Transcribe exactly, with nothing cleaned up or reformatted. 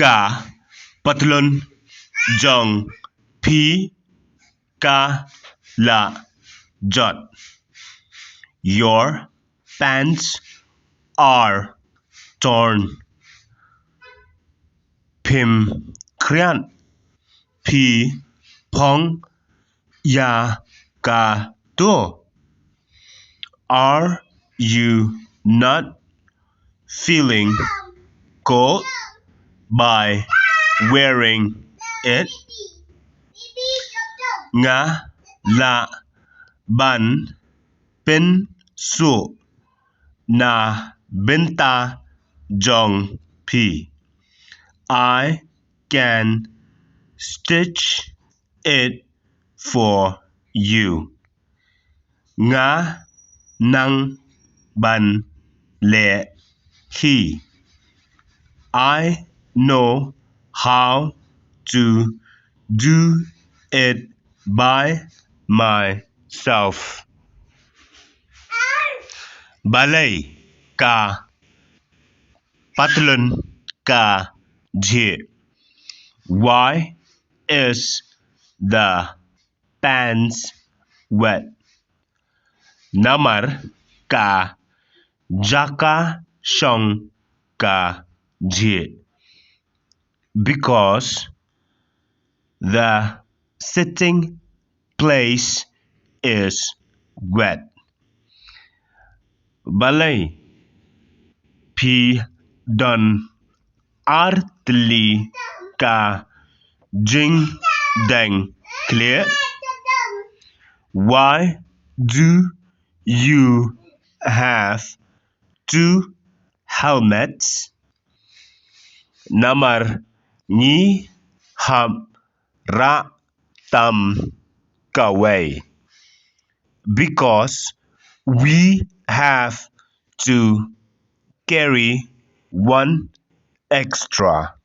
Ka patlun jong phi ka la jot. Your pants are torn. Phim khriat. Phi phong ïa kato. Are you not feeling cold by wearing it? Nga lah ban pynsuh na bynta jong phi. I can stitch it for you. Nga nang ban leh hi. I know how to do it by myself. Balei ka patlun ka jhieh? Why is the pants wet? Namar ka jaka shong ka jhieh. Because the sitting place is wet. Balei phi don ar tylli ka jingdeng khlieh? Why do you have two helmets? Namar ngi hap rah tam kawei. Because we have to carry one extra.